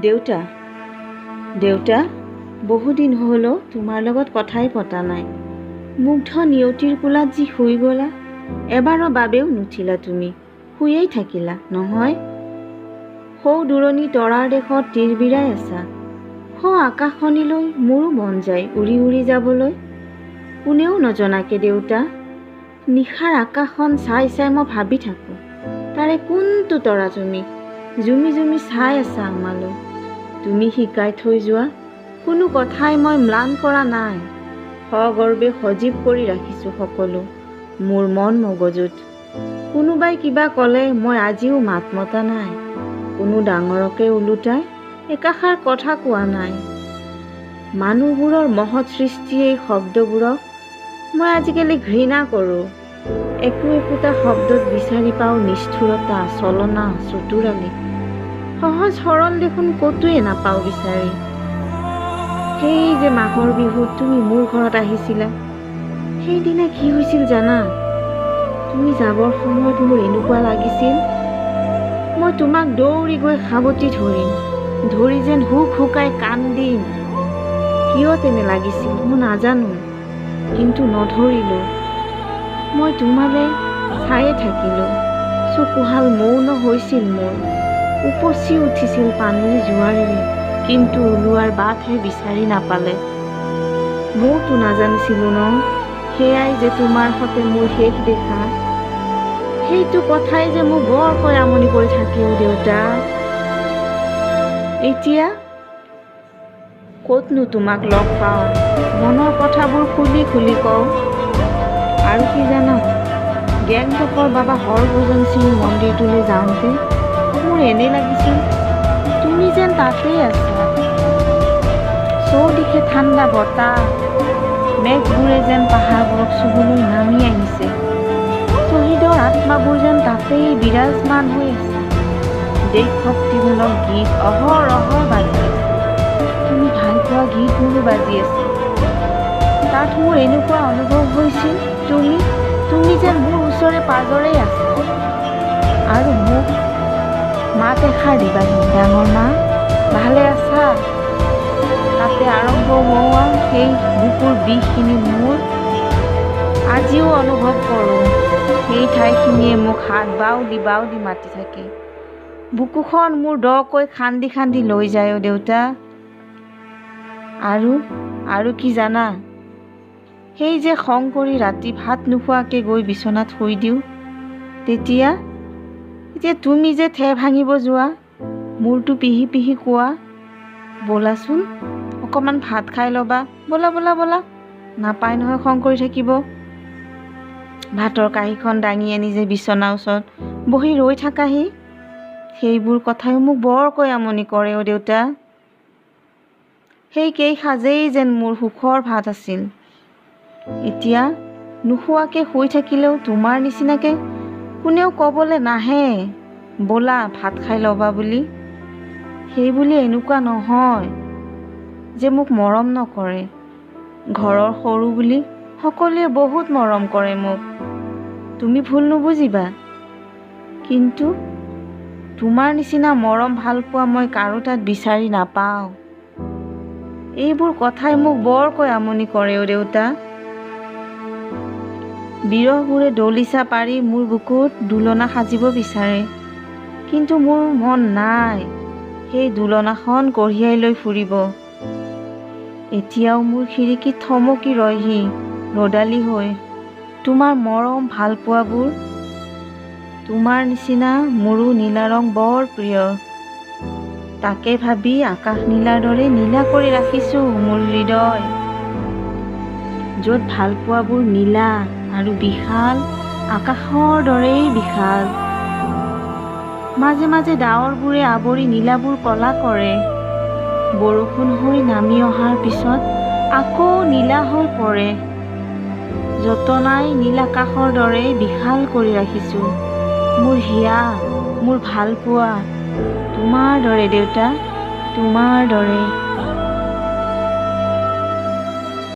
দেউতা, দেউতা, বহুদিন হ'ল তোমাৰ লগত কথাই পতা নাই। মুগ্ধ নিয়তিৰ কোলাত যি শুই গ'লা, এবাৰৰ বাবেও নুঠিলা তুমি, শুয়েই থাকিলা নহয়? সৌ দূৰণি তৰাৰ দেশত তিৰবিৰাই আছা। সৌ আকাশখনিলৈ মোৰো মন যায় উৰি উৰি যাবলৈ, কোনেও নজনাকে দেউতা। নিশাৰ আকাশখন চাই চাই মই ভাবি থাকোঁ, তাৰে কোনটো তৰা তুমি জুমি জুমি চাই আছা আমালৈ। তুমি শিকাই থৈ যোৱা কোনো কথাই মই ম্লান কৰা নাই, সগৰ্বে সজীৱ কৰি ৰাখিছোঁ সকলো মোৰ মন মগজুত। কোনোবাই কিবা ক'লে মই আজিও মাত মতা নাই, কোনো ডাঙৰকে ওলোটাই একাষাৰ কথা কোৱা নাই। মানুহবোৰৰ মহৎ সৃষ্টি এই শব্দবোৰক মই আজিকালি ঘৃণা কৰোঁ। একো একোটা শব্দত বিচাৰি পাওঁ নিষ্ঠুৰতা, ছলনা, চতুৰালি। সহজ সৰল দেখোন ক'তোৱে নাপাওঁ বিচাৰি। সেই যে মাঘৰ বিহুত তুমি মোৰ ঘৰত আহিছিলা, সেইদিনা কি হৈছিল জানা? তুমি যাবৰ সময়ত মোৰ এনেকুৱা লাগিছিল মই তোমাক দৌৰি গৈ সাৱটি ধৰিম, ধৰি যেন হুক হুকাই কান্দিম। কিয় তেনে লাগিছিল মই নাজানো, কিন্তু নধৰিলোঁ। মই তোমালৈ চায়ে থাকিলোঁ। চকুহাল মৌন হৈছিল মোৰ, উপচি উঠিছিল পানীৰ জোৱাৰেৰে, কিন্তু ওলোৱাৰ বাটহে বিচাৰি নাপালে। মইতো নাজানিছিলোঁ ন, সেয়াই যে তোমাৰ সতে মোৰ শেষ দেখা। সেইটো কথাই যে মোক বৰকৈ আমনি কৰি থাকে অ দেউতা। এতিয়া ক'তনো তোমাক লগ পাওঁ, মনৰ কথাবোৰ খুলি খুলি কওঁ। আৰু কি জানা, গেংটকৰ বাবা হৰভজন সিং মন্দিৰটোলৈ যাওঁতে মোৰ এনে লাগিছিল তুমি যেন তাতেই আছা। চৌদিশে ঠাণ্ডা বতাহ, মেঘবোৰে যেন পাহাৰবোৰক চুবলৈ নামি আহিছে। শ্বহীদৰ আত্মাবোৰ যেন তাতেই বিৰাজমান হৈ আছে। দেশভক্তিমূলক গীত অহৰহ বাজি আছে, তুমি ভাল পোৱা গীতবোৰো বাজি আছে। তাত মোৰ এনেকুৱা অনুভৱ হৈছিল তুমি তুমি যেন মোৰ ওচৰে পাজৰেই আছা। আৰু মোক মাত এষাৰ দিবাহি, ডাঙৰ মা, ভালে আছা? তাতে আৰম্ভ হোৱা সেই বুকুৰ বিষখিনি মোৰ আজিও অনুভৱ কৰোঁ। সেই ঠাইখিনিয়ে মোক হাত বাউলি বাউলি মাতি থাকে। বুকুখন মোৰ দকৈ খান্দি খান্দি লৈ যায় অ দেউতা। আৰু আৰু কি জানা, সেই যে খং কৰি ৰাতি ভাত নোখোৱাকৈ গৈ বিচনাত শুই দিওঁ, তেতিয়া তেতিয়া তুমি যে ঠেহ ভাঙিব যোৱা, মূৰটো পিহি পিহি কোৱা, ব'লাচোন অকণমান ভাত খাই ল'বা, ব'লা ব'লা ব'লা, নাপায় নহয় খং কৰি থাকিব। ভাতৰ কাঁহীখন দাঙি আনি যে বিচনাৰ ওচৰত বহি ৰৈ থাকাহি, সেইবোৰ কথাইও মোক বৰকৈ আমনি কৰে অ দেউতা। সেই কেইসাঁজেই যেন মোৰ সুখৰ ভাত আছিল। এতিয়া নোখোৱাকৈ শুই থাকিলেও তোমাৰ নিচিনাকৈ কোনেও ক'বলৈ নাহে, ব'লা ভাত খাই ল'বা বুলি। সেইবুলি এনেকুৱা নহয় যে মোক মৰম নকৰে। ঘৰৰ সৰু বুলি সকলোৱে বহুত মৰম কৰে মোক, তুমি ভুল নুবুজিবা। কিন্তু তোমাৰ নিচিনা মৰম ভালপোৱা মই কাৰো তাত বিচাৰি নাপাওঁ। এইবোৰ কথাই মোক বৰকৈ আমনি কৰে অ দেউতা। বিৰহবোৰে দলিচা পাৰি মোৰ বুকুত দোলনা সাজিব বিচাৰে, কিন্তু মোৰ মন নাই সেই দোলনাখন কঢ়িয়াই লৈ ফুৰিব। এতিয়াও মোৰ খিৰিকীত থমকি ৰয়হি ৰ'দালি হৈ তোমাৰ মৰম ভালপোৱাবোৰ। তোমাৰ নিচিনা মোৰো নীলা ৰং বৰ প্ৰিয়, তাকে ভাবি আকাশ নীলাৰ দৰে নীলা কৰি ৰাখিছোঁ মোৰ হৃদয়, য'ত ভালপোৱাবোৰ নীলা আৰু বিশাল, আকাশৰ দৰেই বিশাল। মাজে মাজে ডাৱৰবোৰে আৱৰি নীলাবোৰ ক'লা কৰে, বৰষুণ হৈ নামি অহাৰ পিছত আকৌ নীলা হৈ পৰে। যতনাই নীল আকাশৰ দৰে বিশাল কৰি ৰাখিছোঁ মোৰ হিয়া, মোৰ ভালপোৱা, তোমাৰ দৰে দেউতা, তোমাৰ দৰে।